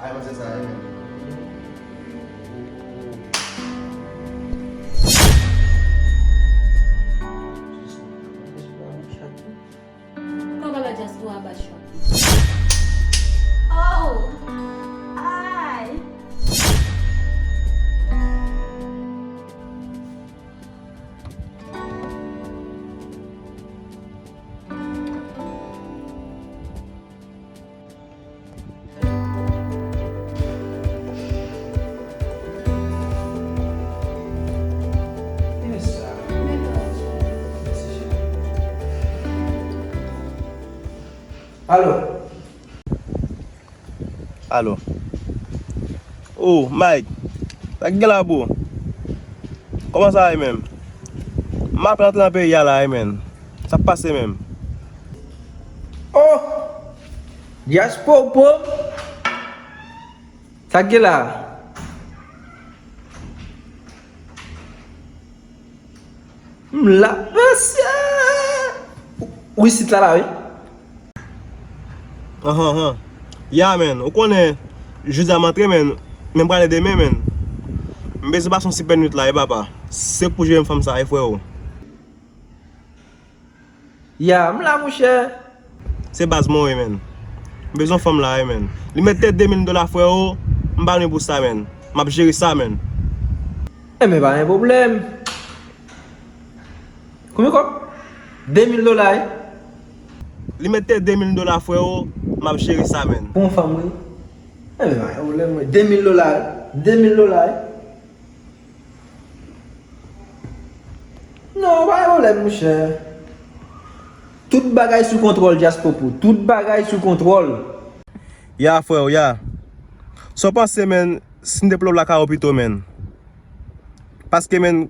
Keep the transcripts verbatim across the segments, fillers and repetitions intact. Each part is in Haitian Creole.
Ay, manzè sa, wi, men. Kòman papa dyaspora ba chòk? Oh! Ay! Alo. Alo. Oh, Mike. Sa k gen la, bro? Kòman sa ye menm? M ape antre nan peyi a la, wi, menn. Sa k pase menm? Oh! Dyaspopo! Sa k gen la? M la, mesye! Wi, sit la la, wi. Anhan, anhan. Ya, menn, ou konnen, jodi a m antre, menn, men m prale demen, menn. M bezwen pase yon sipè nwit la, wi, papa. Se pou jere m fanm sa, wi, freo. Ya, m la, monchè. Se baz mwen, wi, menn. M bezwen fanm la, wi, menn. Li mete de mil dola, freo, m pa nou pou sa, menn. M ap jere sa, menn. Enben, pa gen pwoblèm. Konbyen kòb? De mil dola, wi. Li mete de mil dola, freo, m ap jere sa, menn. Bon fanm, wi. Enben, pa gen pwoblèm, wi. De mil dola, wi. De mil dola, wi. Non, pa gen pwoblèm, monchè. Tout bagay sou kontwòl, Dyaspopo. Tout bagay sou kontwòl. Ya, freo, ya. Sa w panse, menn, si m te pull up lakay ou pito, menn? Paske, menn,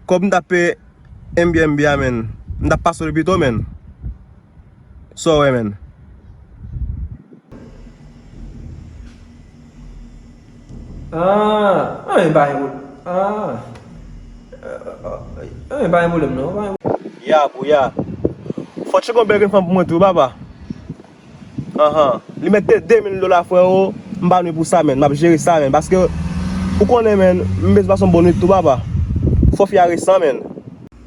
kòb m t ap peye Airbnb a, menn, m t ap pase w li pito, menn. Sa w wè, menn? Ah, ah, men pa gen pwoblèm. Ah. Ah, men pa gen pwoblèm, non. Pa gen... Ya, bro, ya. Fò w tcheke yon bèl grenn fanm pou mwen tou, papa. Anhan. Li mete de mil dola, freo. M pa nou pou sa, menn. M ap jere sa, menn. Paske, ou konnen, menn, m bezwen pase yon bon nwit tou, papa. Fò fi a resan, menn.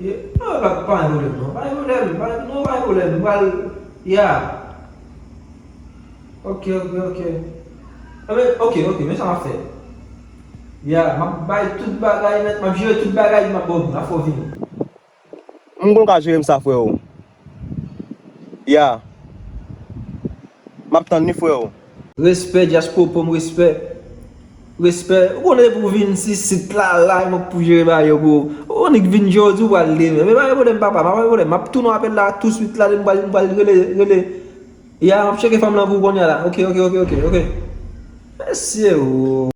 Ye, non, pa, pa gen pwoblèm, non. Pa gen pwoblèm, pa, non, pa gen pwoblèm. M pral, ya. Ok, ok, ok. Enben, ok, ok, men sa m ap fè. Ya, m ap bay tout bagay nèt, m ap jere tout bagay, m ap ba w, m ap fè w vini. M konn ka jere m sa, freo. Ya. M ap tann li, freo. Respè, Dyaspopo m, respè. Respè. Ou konnen pou w vin si sit la, la, e mwen k pou jere bagay yo, bro. Ou annik vin jodi, ou pral demen. Men pa gen pwoblèm, papa, pa gen pwoblèm. M ap tounen w apèl la touswit la, m pral, m pral rele, rele. Ya, m ap tcheke fanm lan pou ou kounye a la. Ok, ok, ok, ok, ok. Mesye, o.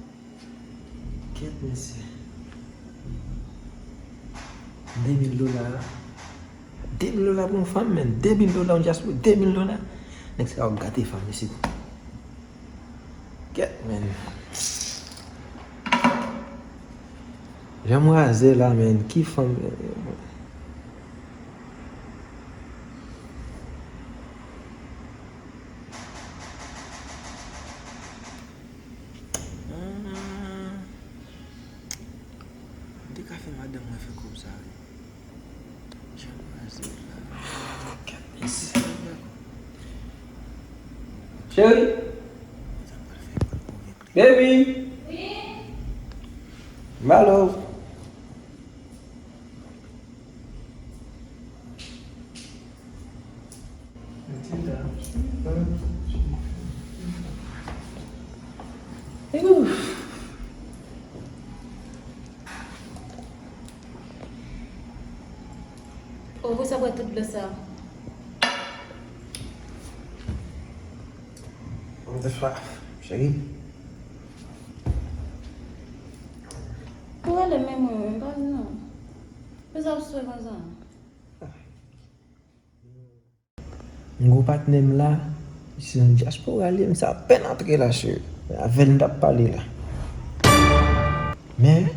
Kèt, mesye. De mil dola. De mil dola pou yon fanm, menn. De mil dola, yon dyaspo, de mil dola. Nèg sa yo ap gate fanm isit. Kèt, menn. Jan m raze la, menn. Ki fanm? Ah. M te ka fè madanm mwen fè kòb sa, wi. Jan m raze la. Cheri. Baby. Malo. Oh, pou sa bwè tout dlo sa. What the fuck, cheri? Ou rele men mwen, mwen pa non. Pou sa ap swe konsa. M gen yon patnè m la, se yon dyaspora li ye, misye apèn antre la, cheri. Avè l m t ap pale la. Men,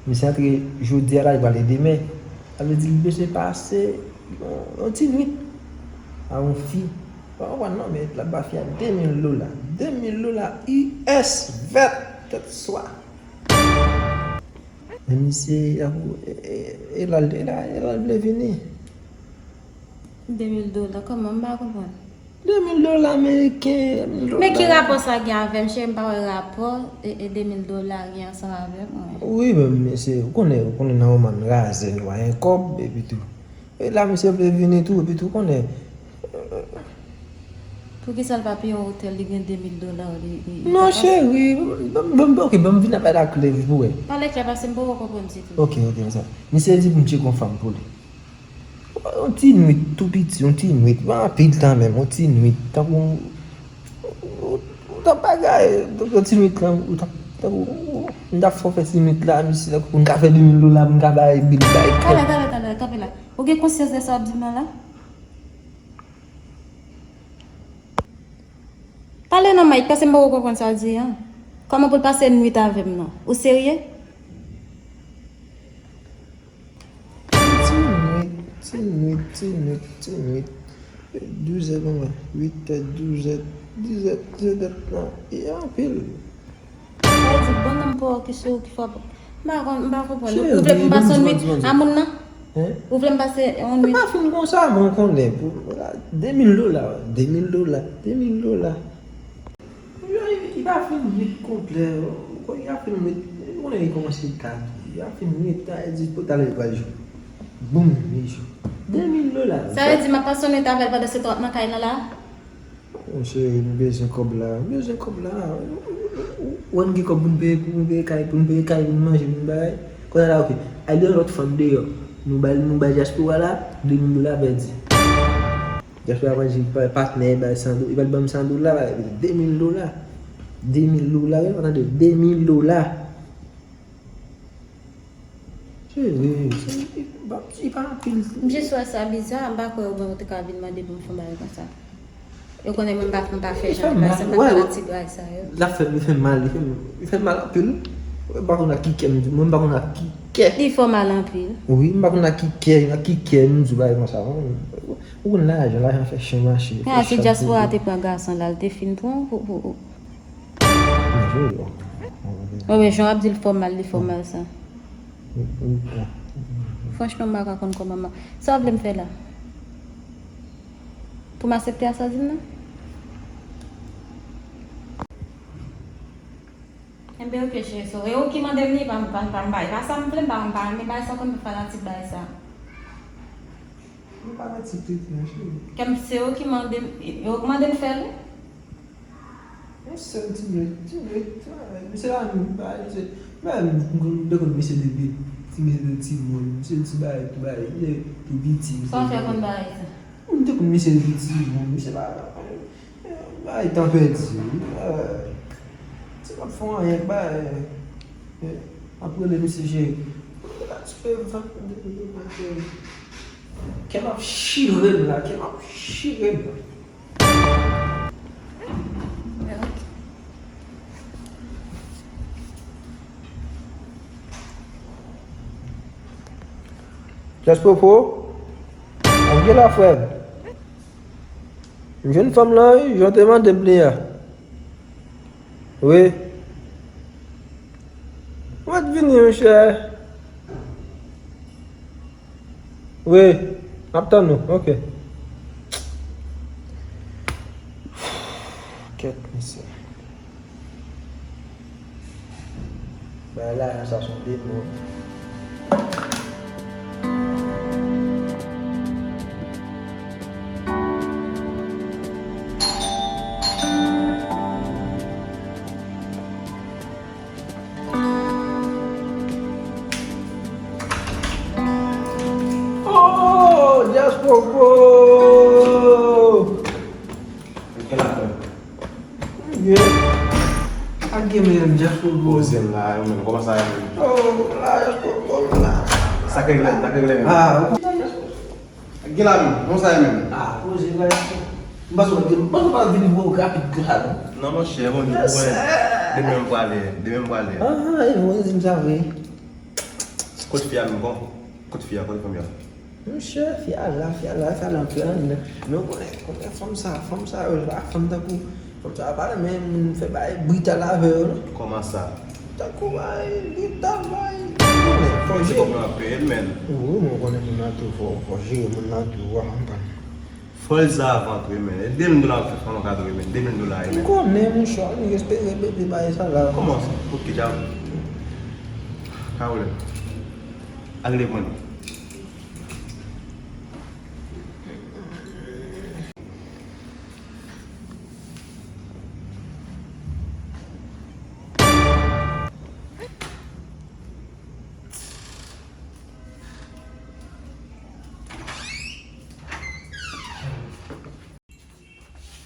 misye antre jodi a la, li prale demen. Sa vle di li bezwen pase yon, yon ti nwit a yon fi. Pa konprann non, men l ap ba fi a de mil dola. De mil dola U S vèt tèt swa. Men misye, e, e, e la, e la, e la l vle vini. De mil dola, kòman? M pa konprann. De mil dola ameriken, de mil dola. Men ki rapò sa gen avè m, cheri? M pa wè rapò, e, e de mil dola gen ansanm avè m, wi. Wi, men misye, ou konnen, ou konnen nan moman n razè, nou pa gen kòb, epi tou. E la, misye vle vini tou, epi tou, ou konnen. Poukisa l pa peye yon otèl, li gen de mil dola, li, li, li Non, pa cheri, ban m, ban m, ok, ban m vin ap pale klè pou wè. Pale klè, paske m poko konprann ditou. Ok, ok, sa. Misye di pou m tcheke yon fanm pou li. Yon ti nwit tou piti, yon ti nwit, pa anpil tan menm, yon ti nwit, tankou, ou, ou t ap bagay, yon ti nwit lan, ou t ap, tankou, m t ap fè w fè ti nwit la, misye, tankou, pou m ka fè de mil dola, pou m ka bay bil, bay kèk. Talè, talè, talè, kanpe la. Ou gen konsyans de sa w ap di m nan la? Pale non, Mike, paske m poko konprann sa w di an. Kòman pou l pase nwit avè m non? Ou serye? Ti nwit, ti nwit, ti nwit, ti nwit. Douzèt, mwen, uitèt, douzèt, dizèt, dizèt, non, e anpil. Sa vle di, bon, nan m pa wè ki se ou ki fè. M pa konn, m pa konprann. Ou vle pou m pase yon nwit a moun nan? Hein? Ou vle m pase yon nwit? Mwen pa fin konsa, mwen konnen. Pou, de mil dola, de mil dola, de mil dola. Li pa fin nwit konplè, li pa fin nwit, ou konnen li kòmanse ta tou. Li pa fin nwit, ta, li di pou talè li pral jwe. Boum, li jwe. De mil dola. Sa vle di, m ap pase yon nwit avè l pandan se tan w ap nan kay lan la? Monchè, m bezwen kòb la, m bezwen kòb la. Ou, ou, ou, ou wè n gen kòb pou n peye, pou n peye kay, pou n peye kay, pou n manje, pou n bagay. Kounye a la, ok. Al gen yon lòt fanm deyò. Nou bay, nou bay dyaspora la, de mil dola pèdi. Dyaspora pral di, pa, patnè, bay san do-, li pral ban m san dola, bay de mil dola. De mil dola, wi, ou tande, de mil dola. Cheri, se, li pa, li pa anpil. M jis wè sa biza, m pa kwè ou menm ou te ka vin mande pou m fè yon bagay konsa. Yo konnen mwen m pa, m pa fè jan de bagay sa, m pa fè ti bagay sa yo. L ap fè m, li fè m mal, li fè m, li fè m mal anpil. Mwen m pa konn ak ki kè m di, mwen m pa konn ak ki kè. Li fè w mal anpil. Wi, m pa konn ak ki kè, ak ki kè m di bagay konsa. Ou konn lajan, lajan fè chen mache. Kounya si dyaspora te pran gason la, l te fin pran w pou, pou, Manje yo. Mwen, men jan w ap di l fè w mal, li fè w mal sa. Franchman, m pa ka konn kòman m ap. Sa w vle m fè la? Pou m aksepte a sa w di m nan? Enben, ok, cheri, so, e ou ki mande m li, pa m, pa m, pa m bay. Pa sa m vle, m pa, m pa renmen bay sa, kòm fanatik bay sa. Mwen pa mèt sou tete an, cheri. Kèm se yo ki mande m, yo ki mande m fè l wi. Yon sèl ti nwit, ti nwit, ah, misye la menm, pa, misye, men, m te konn misye depi, ti misye te timoun, misye ti bay, ti bay, misye te piti, misye. Sa w fè konn bay sa? M te konn misye depi timoun, misye pa, bay tan pèdi, wi. Ah, se pa fè anyen, bay, eh, ap rele misye cheri. Kè m ap chire m la, kè m ap chire m la. Just Popo, ann gen la frè m. M jwenn fanm lan wi, jan w te mande m li a. Wi. Mwen t vini, monchè. Wi. M ap tann ou. Ok. Kèt, mesye. Bagay la, sa se yon demon. Oh, Dyaspoko! Gen la, frè m. Gen. Ak gen menm, Dyaspoko. Poze m la, yo menm, kòman sa ye menm? Oh, la, Dyaspoko, la. Sa k regle, sa k regle menm? Ah, Ak gen la menm, kòman sa ye menm? Ah, poze la, Dyaspoko. M panse w pa t gen, m panse w pa t vini pou rapid konsa non. Non, monchè, bon, demen m prale, demen m prale. Ah, e bon, di m sa vre. Kot fi a menm, bon? Kot fi a, kot fanm yo? Monchè, fi a la, fi a la, fi a la antre anndan. Men w konnen, konnen fanm sa, fanm sa yo, se pa fanm tankou, fanm sa yo pa renmen moun fè bagay brital avè yo, non. Kòman sa? Tankou bagay brital, bagay, ou konnen, fò w jere. Fò w jere moun nan tou, fò, fò w jere moun nan tou, w a konprann. Fò l zav antre, men. E de mil dola w fè fanm antre, men. De mil dola, men. M konnen, monchè, m espere bebe bagay sa la. Kòman sa? Ok, djab. Ka woule. Al reponn.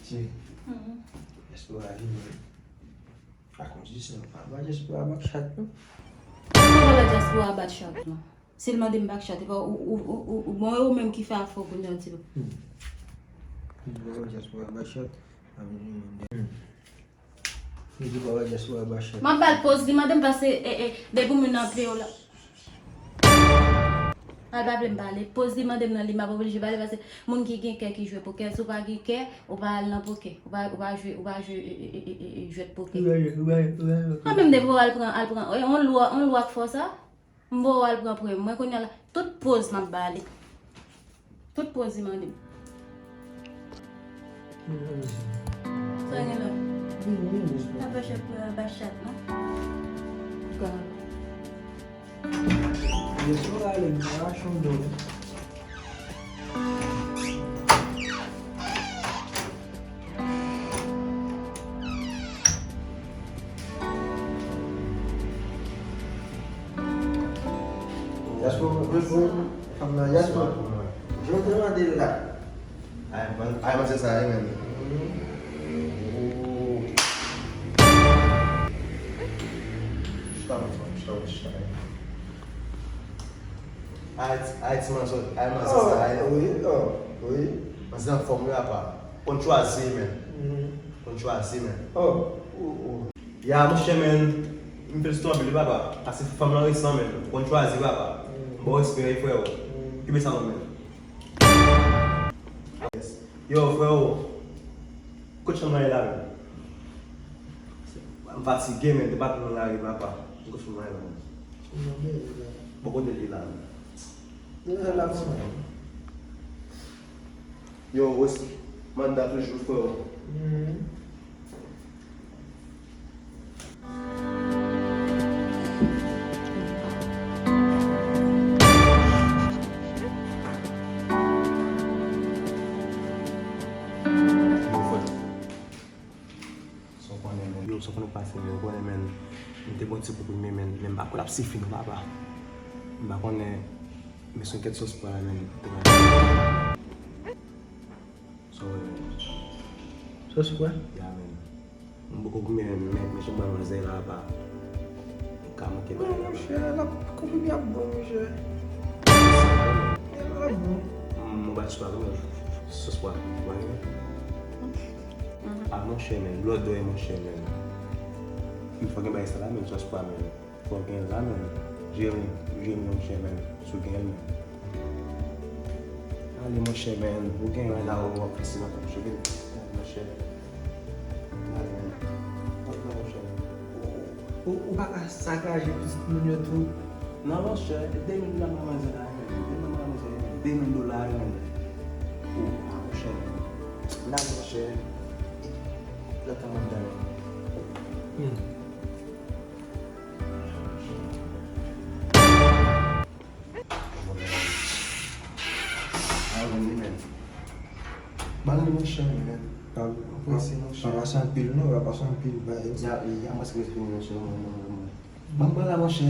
Ti, dyaspora vini. Pa konn si se pa ba dyaspora ba chat, non. Mwen pa ba dyaspora ba chat, non. Si l mande m ba chat, epa ou, ou, ou, ou, ou, bon, e ou menm ki fè afè w kounye a, ti. Hmm. Li di pa ba dyaspora ba chat, pa vin jwenn moun de. Hmm. Li di pa ba dyaspora ba chat. M ap ba l poz li mande m, paske, e, e, depi moun nan antre yo la. Al pa vle m pale. Poz li mande m nan li, m ap oblije pale, paske moun ki gen kè ki jwe pokè. Si w pa gen kè, ou pa al nan pokè. Ou pa, ou pa jwe, ou pa jwe, e, e, e, e, e, jwèt pokè. Ou pa jwe, ou pa jwe, ou pa jwe pokè. An menm depi w al pran, al pran, e, on lwa, on lwa k fè w sa. M voye w al pran prè mwen kounye a la. Tout poz m ap ba li. Tout poz li mande m. Sa gen la. Ap ba chat pou, ap ba chat, non? Gad. Yo sou rale m, pa rache yon do. Dyaspora, fanm nan dyaspora. Jan w te mande l la. Ay, man, ay, man, se sa, wi, men. Chita, man, chita, chita. Ay, ay, ti man, ay, man, se sa, ay. Wi, oh, wi. Man, se anfòm, wi, apa. Konn chwazi, men. Konn chwazi, men. Oh, oh, oh. Ya, monchè, men, m felisite w anpil, wi, papa. Paske fanm lan resan, men. Konn chwazi, papa. M ba w respè, wi, frè. Kenbe sa, men. Yes. Yo, frè, kot chanm lan ye la, men? M fatige, men, depi nan lari, papa. Kot chanm lan ye la, men? Bò kote li la, men? Yo, wes, manda toujou, frè. Sa w konnen, men. Yo, sa w konnen pase, men. Ou konnen, men. M te bon ti bout wi, men, men m pa kwè l ap sifi non, papa. M pa konnen, men se yon kèt sòs pwa la, men. Sa w wè, men. Sòs pwa? Ya, men. M poko goumen, men, men, men jan m wè manzè la, papa. M ka manke bagay la, papa. Monchè, l ap konbine ap bon, monchè. L ap bon. M, m bat sou la, men. Sòs pwa, pwa, men. A, monchè, men, lòt dòy, monchè, men. M fò gen bagay sa la, men, sòs pwa, men. Fò w gen la, men. Jere, jere, monchè, men. Si w gen l, men. Ale, monchè, men. Ou gen la, ou ap fè si nan kòm cheve. Monchè. Ale, men. Ap la, monchè. Ou, ou pa ka sakaje pitit moun yo tou. Non, monchè, de mil dola pa manzè la, men. De mil dola pa manzè, men. De mil dola, men. Ou, a, monchè, men. La, monchè. Lòt tan mwen dèyè. Hmm. Ba l li, monchè, men. Pa, pa, pa pase anpil, non, pa pase anpil, ba, egzak. Ya, ya, mwen se respè, monchè, mwen, mwen, mwen. Ban m pran la, monchè.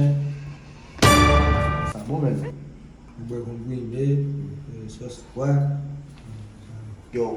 Sa bon, men. Bwè konprime, e, sòs pwa. Yo.